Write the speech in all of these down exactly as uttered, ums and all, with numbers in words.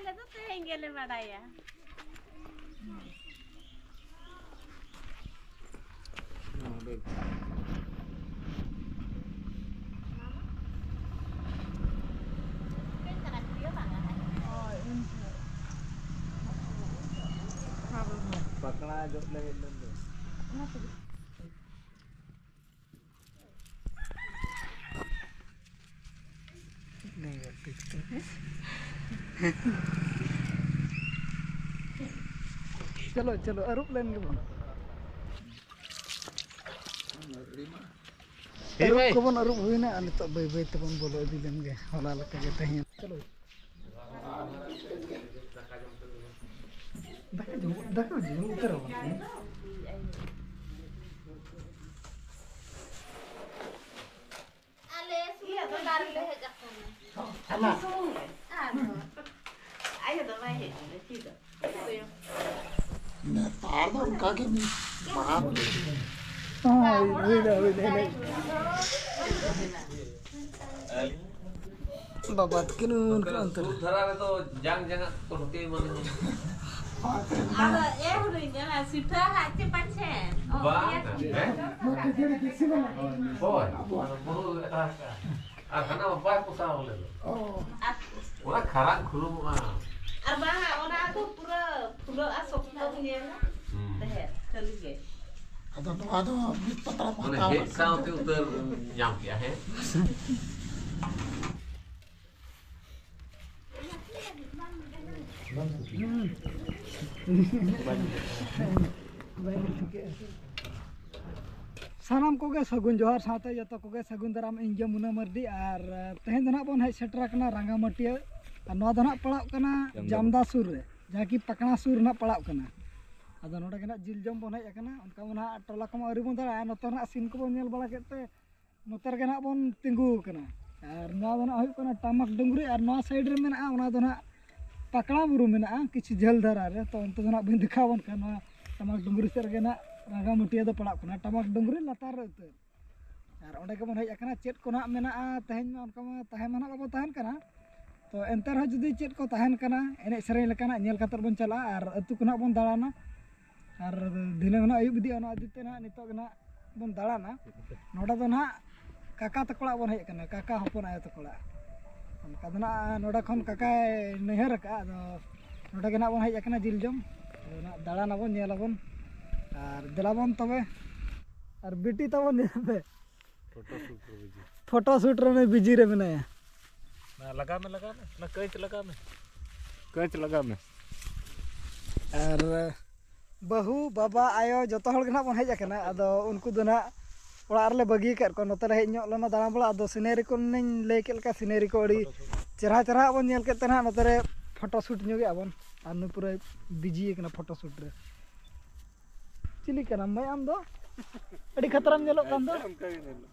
ᱟᱞᱮ ᱫᱚ ᱛᱮᱦᱮᱧ ᱜᱮᱞᱮ ᱵᱟᱰᱟᱭᱟ᱾ ᱯᱟᱠᱲᱟ ᱡᱚᱜ ᱞᱮ ᱦᱮᱡ ᱞᱮᱱ ᱫᱚ᱾ ᱪᱚᱞᱚ, ᱪᱚᱞᱚ, ᱟᱹᱨᱩᱵ ᱞᱮᱱ ᱜᱮᱵᱚᱱ᱾ ᱟᱹᱨᱩᱵ ᱠᱚᱵᱚᱱ ᱟᱹᱨᱩᱵ ᱦᱩᱭᱱᱟ ᱟᱨ ᱱᱤᱛᱚᱜ ᱵᱟᱹᱭ ᱵᱟᱹᱭ ᱛᱮᱵᱚᱱ ᱵᱚᱞᱚ ᱤᱫᱤ ᱞᱮᱱ ᱜᱮ, ᱦᱚᱞᱟ ᱞᱮᱠᱟ ᱜᱮ ᱛᱮᱦᱮᱧ᱾ ᱪᱚᱞᱚ᱾ ᱫᱟᱠᱟ ᱡᱚᱢ, ᱫᱟᱠᱟ ᱡᱚᱢ ᱩᱛᱟᱹᱨ ᱟᱵᱚᱱ᱾ ᱟᱞᱮ ᱥᱩᱨ ᱴᱚᱞᱟ ᱨᱮᱞᱮ ᱦᱮᱡ ᱟᱠᱟᱱᱟ᱾ ᱦᱟᱞᱟ᱾ ᱟᱨ ᱟᱭᱳ ᱫᱚ ᱵᱟᱭ ᱦᱮᱡ ᱞᱮᱱᱟ, ᱪᱮᱫ ᱫᱚ? ᱱᱮᱛᱟᱨ ᱫᱚ ᱚᱱᱠᱟ ᱜᱮ ᱢᱤᱫ ᱵᱟᱨ᱾ ᱦᱳᱭ, ᱦᱩᱭ ᱮᱱᱟ, ᱦᱩᱭ ᱮᱱᱟ, ᱦᱩᱭ ᱮᱱᱟ᱾ ᱵᱟᱵᱟ ᱛᱟᱹᱠᱤᱱ ᱩᱱᱠᱤᱱ ᱚᱱᱛᱮ ᱨᱮ᱾ ᱥᱩᱨ ᱫᱷᱟᱨᱟ ᱨᱮᱫᱚ ᱡᱟᱝ ᱡᱟᱝᱟᱜ ᱠᱚ ᱱᱚᱛᱮ ᱮᱢᱟᱱ ᱮᱢᱟᱱ᱾ ᱟᱫᱚ ᱮ ᱦᱩᱰᱤᱧ ᱠᱟᱱᱟ, ᱥᱤᱴᱷᱟᱹ ᱦᱟᱜ ᱪᱮ ᱯᱟᱪᱷᱮ? ᱚ, ᱵᱟᱝ, ᱤᱭᱟᱹ ᱥᱤᱴᱷᱟᱹ᱾ ᱦᱮᱸ? ᱦᱳᱭ, ᱚᱱᱟ ᱵᱩᱨᱩ ᱨᱮ ᱛᱟᱦᱮᱸ ᱠᱟᱱᱟ᱾ ᱟᱨ ᱦᱟᱱᱟ ᱵᱟᱭ ᱯᱚᱥᱟᱣ ᱞᱮᱫᱟ᱾ ᱚ᱾ ᱟᱨ ᱚᱱᱟ ᱠᱷᱟᱨᱟᱝ ᱠᱷᱩᱞᱩᱢᱚᱜᱼᱟ᱾ ᱟᱨ ᱵᱟᱝᱟ, ᱚᱱᱟ ᱫᱚ ᱯᱩᱨᱟᱹ ᱯᱷᱩᱞᱟᱹᱜᱼᱟ, ᱥᱚᱠᱛᱚ ᱜᱮ ᱧᱮᱞᱟ᱾ ᱦᱩᱸ᱾ ᱰᱷᱮᱨ, ᱠᱷᱟᱹᱞᱤ ᱜᱮ᱾ ᱟᱫᱚ ᱱᱚᱣᱟ ᱫᱚ ᱢᱤᱫ ᱯᱟᱛᱲᱟ ᱢᱟᱱᱮ ᱦᱟᱛᱟᱣ ᱦᱮᱡ ᱠᱟᱛᱮ ᱥᱟᱶᱛᱮ ᱩᱛᱟᱹᱨ ᱧᱟᱢ ᱠᱮᱜᱼᱟ, ᱦᱮᱸ? ᱥᱟᱱᱟᱢ ᱠᱚᱜᱮ ᱥᱟᱹᱜᱩᱱ ᱡᱚᱦᱟᱨ, ᱥᱟᱶᱛᱮ ᱡᱚᱛᱚ ᱠᱚᱜᱮ ᱥᱟᱹᱜᱩᱱ ᱫᱟᱨᱟᱢ᱾ ᱤᱧ ᱜᱮ ᱢᱩᱱᱟᱹ ᱢᱟᱹᱨᱰᱤ, ᱟᱨ ᱛᱮᱦᱮᱧ ᱫᱚ ᱱᱟᱦᱟᱜ ᱵᱚᱱ ᱦᱮᱡ ᱥᱮᱴᱮᱨ ᱟᱠᱟᱱᱟ ᱨᱟᱸᱜᱟᱢᱟᱹᱴᱤᱭᱟᱹ᱾ ᱟᱨ ᱱᱚᱣᱟ ᱫᱚ ᱱᱟᱦᱟᱜ ᱯᱟᱲᱟᱜ ᱠᱟᱱᱟ ᱡᱟᱢᱫᱟ᱾ ᱡᱟᱢᱫᱟ ᱥᱩᱨ ᱨᱮ, ᱡᱟᱦᱟᱸ ᱠᱤ ᱯᱟᱠᱲᱟ ᱥᱩᱨ ᱨᱮ ᱱᱟᱦᱟᱜ ᱯᱟᱲᱟᱜ ᱠᱟᱱᱟ᱾ ᱟᱫᱚ ᱱᱚᱰᱮ ᱜᱮ ᱱᱟᱦᱟᱜ ᱡᱤᱞ ᱡᱚᱢ ᱵᱚᱱ ᱦᱮᱡ ᱟᱠᱟᱱᱟ᱾ ᱚᱱᱠᱟ ᱢᱟ ᱱᱟᱦᱟᱜ ᱴᱚᱞᱟ ᱠᱚᱢᱟ ᱟᱹᱣᱨᱤ ᱵᱚᱱ ᱫᱟᱬᱟᱭᱟ, ᱱᱚᱛᱮ ᱱᱟᱦᱟᱜ ᱥᱤᱱ ᱠᱚᱵᱚᱱ ᱧᱮᱞ ᱵᱟᱲᱟ ᱠᱮᱫ ᱛᱮ ᱱᱚᱛᱮ ᱨᱮᱜᱮ ᱱᱟᱦᱟᱜ ᱵᱚᱱ ᱛᱤᱸᱜᱩ ᱟᱠᱟᱱᱟ᱾ ᱟᱨ ᱱᱚᱣᱟ ᱫᱚ ᱱᱟᱦᱟᱜ ᱦᱩᱭᱩᱜ ᱠᱟᱱᱟ ᱴᱟᱢᱟᱠ ᱰᱩᱝᱨᱤ, ᱟᱨ ᱱᱚᱣᱟ ᱥᱟᱭᱤᱰ ᱨᱮ ᱢᱮᱱᱟᱜᱼᱟ, ᱚᱱᱟ ᱫᱚ ᱱᱟᱦᱟᱜ ᱯᱟᱠᱲᱟ ᱵᱩᱨᱩ ᱢᱮᱱᱟᱜᱼᱟ, ᱠᱤᱪᱷᱩ ᱡᱷᱟᱹᱞ ᱫᱷᱟᱨᱟ ᱨᱮ᱾ ᱛᱚ, ᱚᱱᱛᱮ ᱫᱚ ᱱᱟᱦᱟᱜ ᱵᱟᱹᱧ ᱫᱮᱠᱷᱟᱣ ᱟᱵᱚᱱ ᱠᱟᱱᱟ᱾ ᱱᱚᱣᱟ ᱴᱟᱢᱟᱠ ᱰᱩᱝᱨᱤ ᱥᱮᱫ ᱨᱮᱜᱮ ᱱᱟᱦᱟᱜ ᱨᱟᱸᱜᱟᱢᱟᱹᱴᱤᱭᱟᱹ ᱫᱚ ᱯᱟᱲᱟᱜ ᱠᱟᱱᱟ, ᱴᱟᱢᱟᱠ ᱰᱩᱝᱨᱤ ᱞᱟᱛᱟᱨ ᱨᱮ ᱩᱛᱟᱹᱨ᱾ ᱟᱨ ᱚᱸᱰᱮ ᱜᱮᱵᱚᱱ ᱦᱮᱡ ᱟᱠᱟᱱᱟ᱾ ᱪᱮᱫ ᱠᱚ ᱱᱟᱦᱟᱜ ᱢᱮᱱᱟᱜᱼᱟ ᱛᱮᱦᱮᱧ ᱢᱟ, ᱚᱱᱠᱟ ᱢᱟ ᱛᱟᱦᱮᱸ ᱢᱟ ᱱᱟᱦᱟᱜ ᱵᱟᱵᱚ ᱛᱟᱦᱮᱱ ᱠᱟᱱᱟ᱾ ᱛᱚ ᱮᱱᱛᱮ ᱨᱮᱦᱚᱸ ᱡᱩᱫᱤ ᱪᱮᱫ ᱠᱚ ᱛᱟᱦᱮᱱ ᱠᱟᱱᱟ, ᱮᱱᱮᱡ ᱥᱮᱨᱮᱧ ᱞᱮᱠᱟᱱᱟᱜ ᱧᱮᱞ ᱠᱟᱛᱮᱫ ᱵᱚᱱ ᱪᱟᱞᱟᱜᱼᱟ ᱟᱨ ᱟᱹᱛᱩ ᱠᱚ ᱱᱟᱦᱟᱜ ᱵᱚᱱ ᱫᱟᱬᱟᱱᱟ᱾ ᱟᱨ ᱫᱷᱤᱱᱟᱹᱝ ᱱᱟᱦᱟᱜ ᱟᱹᱭᱩᱵ ᱤᱫᱤᱜᱼᱟ, ᱚᱱᱟ ᱤᱫᱤ ᱛᱮ ᱱᱟᱦᱟᱜ ᱱᱤᱛᱚᱜ ᱜᱮ ᱱᱟᱦᱟᱜ ᱵᱚᱱ ᱫᱟᱬᱟᱱᱟ᱾ ᱱᱚᱰᱮ ᱫᱚ ᱱᱟᱦᱟᱜ ᱠᱟᱠᱟ ᱛᱟᱠᱚ ᱚᱲᱟᱜ ᱵᱚᱱ ᱦᱮᱡ ᱟᱠᱟᱱᱟ, ᱠᱟᱠᱟ ᱦᱚᱯᱚᱱ ᱟᱭᱳ ᱛᱟᱠᱚ ᱚᱲᱟᱜ᱾ ᱚᱱᱠᱟ ᱫᱚ ᱱᱟᱦᱟᱜ ᱱᱚᱰᱮ ᱠᱷᱚᱱ ᱠᱟᱠᱟᱭ ᱱᱟᱹᱭᱦᱟᱹᱨ ᱟᱠᱟᱫᱼᱟ, ᱟᱫᱚ ᱱᱚᱰᱮ ᱜᱮ ᱱᱟᱦᱟᱜ ᱵᱚᱱ ᱦᱮᱡ ᱟᱠᱟᱱᱟ ᱡᱤᱞ ᱡᱚᱢ᱾ ᱟᱫᱚ ᱱᱟᱦᱟᱜ ᱫᱟᱬᱟᱱᱟᱵᱚᱱ, ᱧᱮᱞᱟᱵᱚᱱ᱾ ᱟᱨ ᱫᱮᱞᱟᱵᱚᱱ ᱛᱚᱵᱮ, ᱟᱨ ᱵᱤᱴᱤ ᱛᱟᱵᱚᱱ ᱧᱮᱞ ᱯᱮ᱾ ᱯᱷᱳᱴᱳ ᱥᱩᱴ ᱨᱮ ᱵᱤᱡᱤ᱾ ᱯᱷᱳᱴᱳ ᱥᱩᱴ ᱨᱮ ᱩᱱᱤ ᱵᱤᱡᱤ ᱨᱮ ᱢᱮᱱᱟᱭᱟ᱾ ᱞᱟᱜᱟᱣ ᱢᱮ, ᱞᱟᱜᱟᱣ ᱢᱮ, ᱚᱱᱟ ᱠᱟᱹᱪ ᱞᱟᱜᱟᱣ ᱢᱮ, ᱠᱟᱹᱪ ᱞᱟᱜᱟᱣ ᱢᱮ᱾ ᱟᱨ ᱵᱟᱹᱦᱩ, ᱵᱟᱵᱟ, ᱟᱭᱳ ᱡᱚᱛᱚ ᱦᱚᱲ ᱜᱮ ᱱᱟᱦᱟᱜ ᱵᱚᱱ ᱦᱮᱡ ᱟᱠᱟᱱᱟ᱾ ᱟᱫᱚ ᱩᱱᱠᱩ ᱫᱚ ᱱᱟᱦᱟᱜ ᱚᱲᱟᱜ ᱨᱮᱞᱮ ᱵᱟᱹᱜᱤ ᱟᱠᱟᱫ ᱠᱚᱣᱟ, ᱱᱚᱛᱮ ᱞᱮ ᱦᱮᱡ ᱧᱚᱜ ᱞᱮᱱᱟ ᱫᱟᱬᱟ ᱵᱟᱲᱟ᱾ ᱟᱫᱚ ᱥᱤᱱᱮᱨᱤ ᱠᱚ ᱚᱱᱮᱧ ᱞᱟᱹᱭ ᱠᱮᱫ ᱞᱮᱠᱟ, ᱥᱤᱱᱮᱨᱤ ᱠᱚ ᱟᱹᱰᱤ ᱪᱮᱦᱨᱟ ᱪᱮᱦᱨᱟ ᱵᱚᱱ ᱧᱮᱞ ᱠᱮᱫ ᱛᱮ ᱱᱟᱦᱟᱜ ᱱᱚᱛᱮ ᱨᱮ ᱯᱷᱳᱴᱳ ᱥᱩᱴ ᱧᱚᱜ ᱮᱫᱼᱟ ᱵᱚᱱ᱾ ᱟᱨ ᱱᱩᱭ ᱯᱩᱨᱟᱹ ᱵᱤᱡᱤ ᱟᱠᱟᱱᱟ ᱯᱷᱳᱴᱳ ᱥᱩᱴ ᱨᱮ᱾ ᱪᱤᱞᱤ ᱠᱟᱱᱟᱢ ᱢᱟᱹᱭ ᱟᱢ ᱫᱚ? ᱟᱹᱰᱤ ᱠᱷᱟᱛᱨᱟᱢ ᱧᱮᱞᱚᱜ ᱠᱟᱱ ᱫᱚ᱾ ᱚᱱᱠᱟ ᱜᱮ ᱧᱮᱞᱚᱜ᱾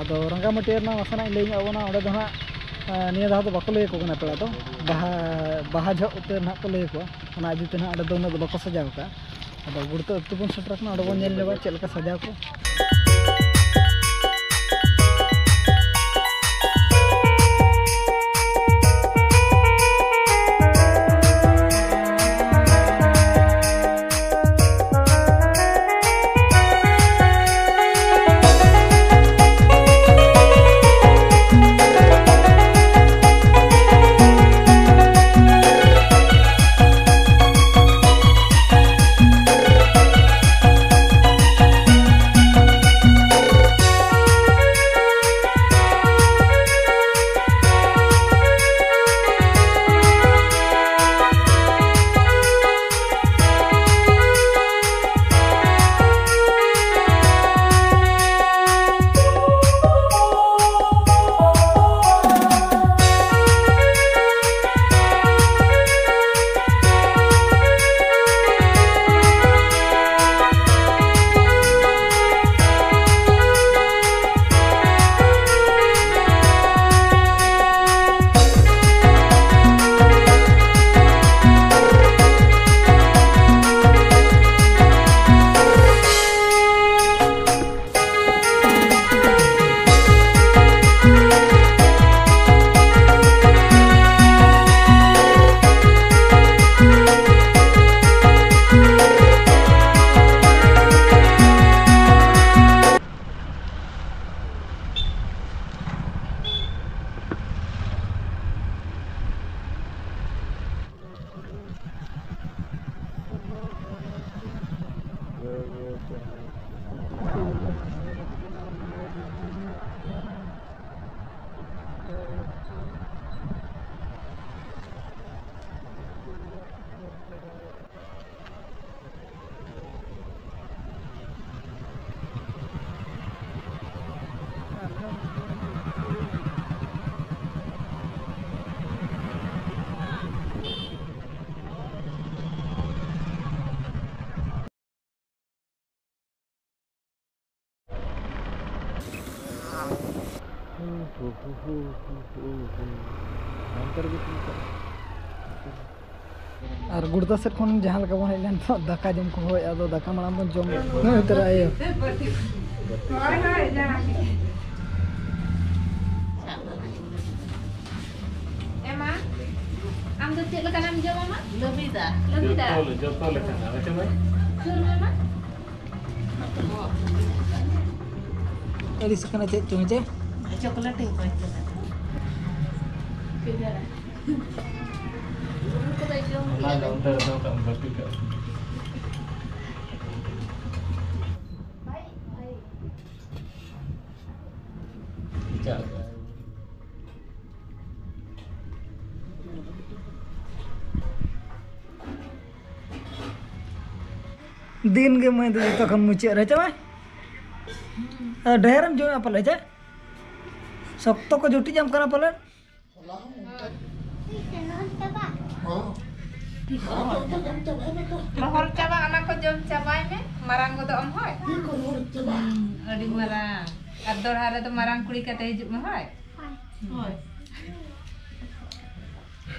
ᱟᱫᱚ ᱨᱟᱸᱜᱟᱢᱟᱹᱴᱤᱭᱟᱹ ᱨᱮᱱᱟᱜ ᱱᱟᱥᱮᱱᱟᱜ ᱤᱧ ᱞᱟᱹᱭ ᱧᱚᱜ ᱟᱵᱚᱱᱟ᱾ ᱚᱸᱰᱮ ᱫᱚ ᱦᱟᱸᱜ, ᱮᱸ, ᱱᱤᱭᱟᱹ ᱫᱷᱟᱣ ᱫᱚ ᱵᱟᱠᱚ ᱞᱟᱹᱭ ᱟᱠᱚ ᱠᱟᱱᱟ ᱯᱮᱲᱟ ᱫᱚ, ᱵᱟᱦᱟ, ᱵᱟᱦᱟ ᱡᱚᱦᱚᱜ ᱩᱛᱟᱹᱨ ᱱᱟᱦᱟᱜ ᱠᱚ ᱞᱟᱹᱭ ᱟᱠᱚᱣᱟ᱾ ᱚᱱᱟ ᱤᱫᱤ ᱛᱮ ᱱᱟᱦᱟᱜ ᱚᱸᱰᱮ ᱫᱚ ᱩᱱᱟᱹᱜ ᱫᱚ ᱵᱟᱠᱚ ᱥᱟᱡᱟᱣ ᱠᱟᱜᱼᱟ᱾ ᱟᱫᱚ ᱜᱩᱲᱛᱟᱹ ᱟᱹᱛᱩ ᱵᱚᱱ ᱥᱮᱴᱮᱨ ᱟᱠᱟᱱᱟ, ᱚᱸᱰᱮ ᱵᱚᱱ ᱧᱮᱞ ᱧᱚᱜᱟ ᱪᱮᱫ ᱞᱮᱠᱟ ᱥᱟᱡᱟᱣ ᱠᱚ᱾ ᱟᱨ ᱜᱩᱲᱫᱟ ᱥᱮᱫ ᱠᱷᱚᱱ ᱡᱟᱦᱟᱸ ᱞᱮᱠᱟ ᱵᱚᱱ ᱦᱮᱡ ᱞᱮᱱ, ᱛᱚ ᱫᱟᱠᱟ ᱡᱚᱢ ᱠᱚ ᱦᱚᱦᱚᱭᱮᱫᱼᱟ᱾ ᱟᱫᱚ ᱫᱟᱠᱟ ᱢᱟᱲᱟᱝ ᱵᱚᱱ ᱡᱚᱢ ᱧᱩ ᱩᱛᱟᱹᱨᱟ᱾ ᱟᱭᱳ, ᱦᱳᱭ, ᱦᱳᱭ, ᱡᱟᱦᱟᱸ ᱜᱮ᱾ ᱮᱢᱟ, ᱟᱢ ᱫᱚ ᱪᱮᱫ ᱞᱮᱠᱟᱱᱟᱜ ᱮᱢ ᱡᱚᱢᱟ, ᱢᱟ? ᱞᱟᱹᱵᱤᱫᱟ᱾ ᱞᱟᱹᱵᱤᱫᱟ? ᱡᱚᱛᱚ ᱞᱮ-, ᱡᱚᱛᱚ ᱞᱮᱠᱟᱱᱟᱜ᱾ ᱟᱪᱪᱷᱟ, ᱢᱟᱹᱭ᱾ ᱥᱩᱨ ᱢᱮ, ᱢᱟ᱾ ᱟᱹᱲᱤᱥ ᱠᱟᱱᱟ ᱪᱮᱫ ᱪᱚᱝ ᱪᱮ? ᱪᱚᱠᱞᱮᱴ ᱤᱧ ᱠᱷᱚᱡ ᱠᱟᱱᱟ᱾ ᱚᱱᱟ ᱫᱚ ᱚᱱᱛᱮ ᱨᱮ ᱫᱚᱦᱚ ᱠᱟᱜ ᱢᱮ, ᱵᱟᱹᱴᱤ ᱠᱟᱜ ᱢᱮ᱾ ᱪᱟᱞᱟᱜ᱾ ᱫᱤᱱ ᱜᱮ ᱢᱟᱹᱭ ᱫᱚ ᱡᱚᱛᱚ ᱠᱷᱚᱱ ᱢᱩᱪᱟᱹᱫ ᱨᱮ, ᱪᱮ ᱢᱟᱹᱭ? ᱟᱨ ᱰᱷᱮᱨᱮᱢ ᱡᱚᱢᱮᱜᱼᱟ ᱯᱟᱞᱮ, ᱪᱮ? ᱥᱚᱠᱛᱚ ᱠᱚ ᱡᱩᱴᱤᱡ ᱟᱢ ᱠᱟᱱᱟ ᱯᱟᱞᱮ? ᱨᱚᱦᱚᱲ ᱪᱟᱵᱟ, ᱚᱱᱟ ᱠᱚ ᱡᱚᱢ ᱪᱟᱵᱟᱭ ᱢᱮ, ᱢᱟᱨᱟᱝ ᱜᱚᱫᱚᱜ ᱟᱢ ᱦᱳᱭ᱾ ᱟᱹᱰᱤ ᱢᱟᱨᱟᱝ᱾ ᱟᱨ ᱫᱚᱲᱦᱟ ᱨᱮᱫᱚ ᱢᱟᱨᱟᱝ ᱠᱩᱲᱤ ᱠᱟᱛᱮ ᱦᱤᱡᱩᱜ ᱢᱮ ᱦᱳᱭ᱾ ᱦᱳᱭ᱾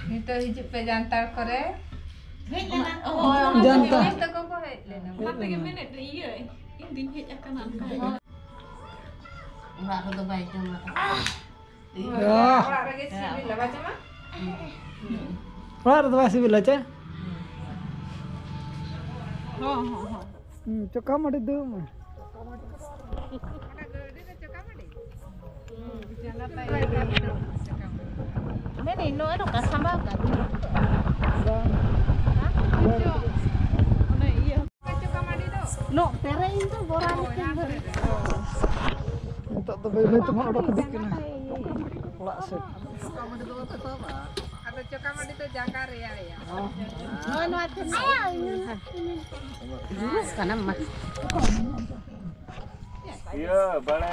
ᱱᱤᱛᱚᱜ ᱦᱤᱡᱩᱜ ᱯᱮ ᱡᱟᱱᱛᱟᱲ ᱠᱚᱨᱮ᱾ ᱦᱮᱡ ᱞᱮᱱᱟ ᱠᱚ᱾ ᱦᱳᱭ, ᱡᱟᱱᱛᱟᱲ᱾ ᱡᱟᱱᱛᱟᱲ ᱛᱟᱠᱚ ᱠᱚ ᱦᱮᱡ ᱞᱮᱱᱟ᱾ ᱚᱱᱟ ᱛᱮᱜᱮ ᱢᱮᱱᱮᱫ ᱤᱭᱟᱹ, ᱤᱧ ᱫᱩᱧ ᱦᱮᱡ ᱟᱠᱟᱱᱟ ᱚᱱᱠᱟ᱾ ᱚᱲᱟᱜ ᱨᱮᱫᱚ ᱵᱟᱭ ᱡᱚᱢᱟ᱾ ᱚᱲᱟᱜ ᱨᱮᱜᱮ ᱥᱤᱵᱤᱞᱟ, ᱵᱟᱝ ᱡᱚᱢᱟ? ᱚᱲᱟᱜ ᱨᱮᱫᱚ ᱵᱟᱭ ᱥᱤᱵᱤᱞᱟ ᱪᱮ? ᱦᱚᱸ, ᱦᱚᱸ, ᱦᱚᱸ᱾ ᱦᱩᱸ, ᱪᱚᱠᱟ ᱢᱟᱹᱰᱤ ᱫᱩᱲᱩᱵ ᱢᱮ᱾ ᱢᱮᱱᱮᱫ ᱱᱚᱣᱟ ᱫᱚ ᱚᱠᱟ ᱥᱟᱢᱵᱟᱣ ᱠᱟᱱ? ᱵᱟᱝ᱾ ᱦᱮᱸ? ᱵᱟᱝ᱾ ᱱᱚᱜ ᱯᱮᱨᱮᱡ ᱤᱧ ᱫᱚ ᱵᱚᱨᱟ ᱞᱮᱠᱟᱧ ᱫᱚ᱾ ᱱᱤᱛᱚᱜ ᱫᱚ ᱵᱟᱹᱭ ᱵᱟᱹᱭ ᱛᱮᱵᱚᱱ ᱚᱰᱚᱠ ᱤᱫᱤᱜ ᱠᱟᱱᱟ ᱚᱲᱟᱜ ᱥᱮᱫ᱾ ᱟᱫᱚ ᱪᱚᱠᱟ ᱢᱟᱹᱰᱤ ᱫᱚ ᱡᱟᱸᱜᱟ ᱨᱮᱭᱟᱲᱮᱭᱟ᱾ ᱱᱚᱜᱼᱚᱭ ᱱᱚᱣᱟ ᱛᱮ ᱡᱩᱨᱩᱜ ᱠᱟᱱᱟ ᱢᱟ᱾ ᱤᱭᱟᱹ, ᱵᱟᱲᱮ᱾